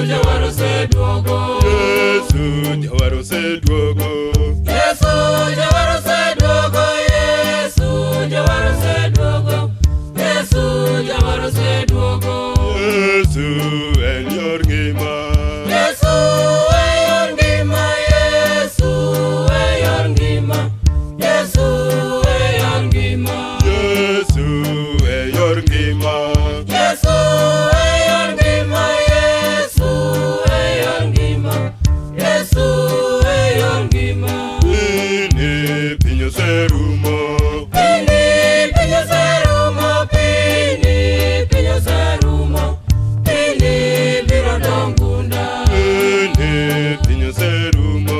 Jawar oseduogo. Yesu Jawar oseduogo. Yesu Jawar oseduogo. Yesu Jawar oseduogo. Yesu Jawar oseduogo. Yesu en yor ngima. Yesu e yor ngima. Yesu e yor ngima. Yesu e yor ngima. Yesu e yor ngima. Yesu e yor ngima. Yesu e yor ngima. Yesu e yor ngima. Piny piny oserumo. Piny piny oserumo. Piny piny oserumo. Piny biro dong' gunda. Piny piny oserumo.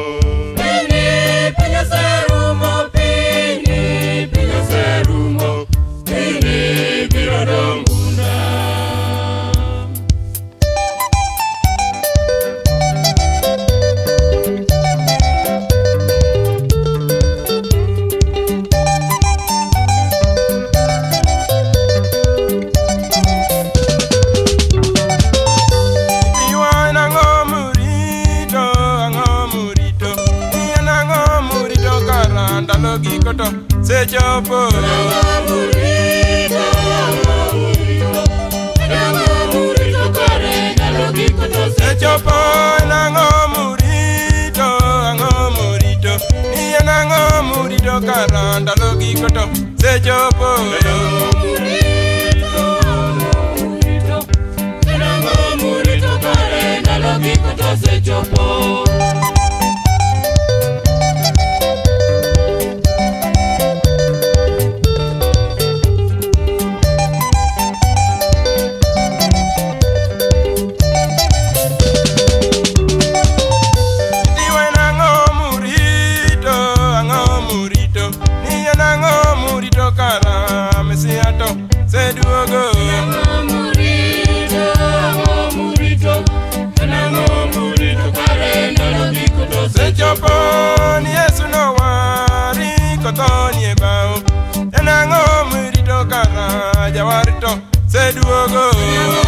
Piny piny oserumo. Piny piny oserumo. Piny biro dong' gunda. Iwan ang'o murito, ang'o murito, in ang'o murito kara ndalo giko to sechopo. Murito, murito, murito kare ndalo giko to Sechopo en ang'o murito, ang'o murito, in ang'o murito kara ndalo giko to sechopo. Murito, murito, murito kare ndalo giko to sechopo. Iwan ang'o murito, ang'o murito, in ang'o murito kara Mesia to seduogo. Murito, murito, murito kare ndalo giko to Sechopo ni Yesu nowari kotho ni e bao. En ang'o murito kara jawar to seduogo. Murito,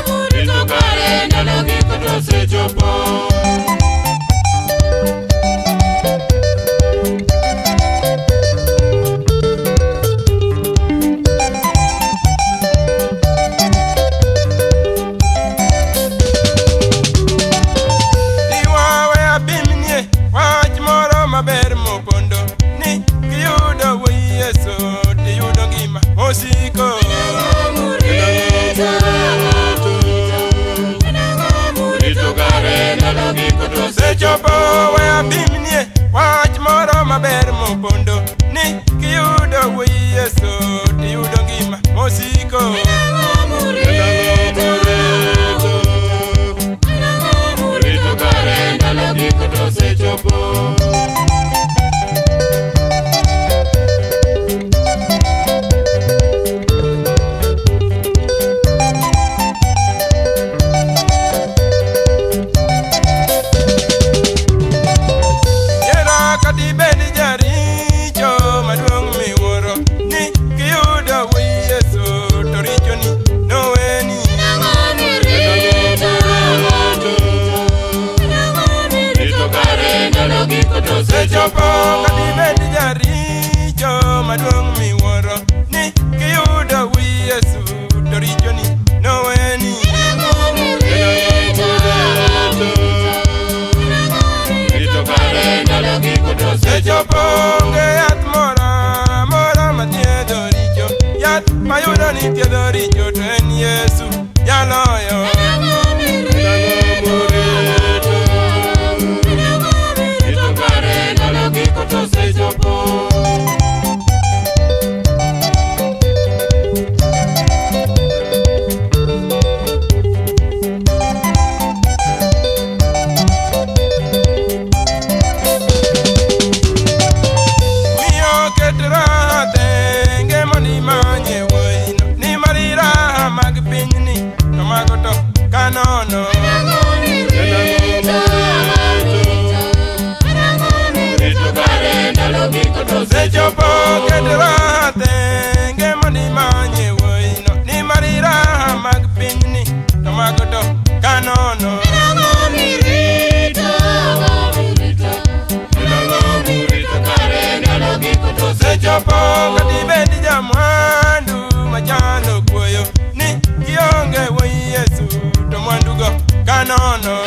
murito kare ndalo giko to sechopo. Iwawe apimnie wach moro maber mopondo ni kiyudo wuoyi Yesu tiyudo ngima mosiko. Murito, murito kare ndalo giko to Sechopo we apimnie wach moro maber mopondo ni kiyudo wuoyi Yesu tiyudo ngima mosiko. Murito, murito kare ndalo giko to sechopo. Yera kadibed jaricho maduong' miwuoro ni kiyudo wuoyi Yesu to richoni noweni. Murito, murito kare ndalo giko to Sechopo sechopo. kadibed jaricho maduong' miwuoro ni kiyudo wuoyi Yesu to richoni noweni. Murito, murito kare ndalo giko to Sechopo sechopo. onge yath moro amora mathiedho richo. Yath mayudo ni thiedho richo to en Yesu jaloyo. Murito, murito kare ndalo giko to sechopo. Miyo ket raha tenge mondo imanye wuoyino. Nimar raha mag pinyni to mago to kan nono.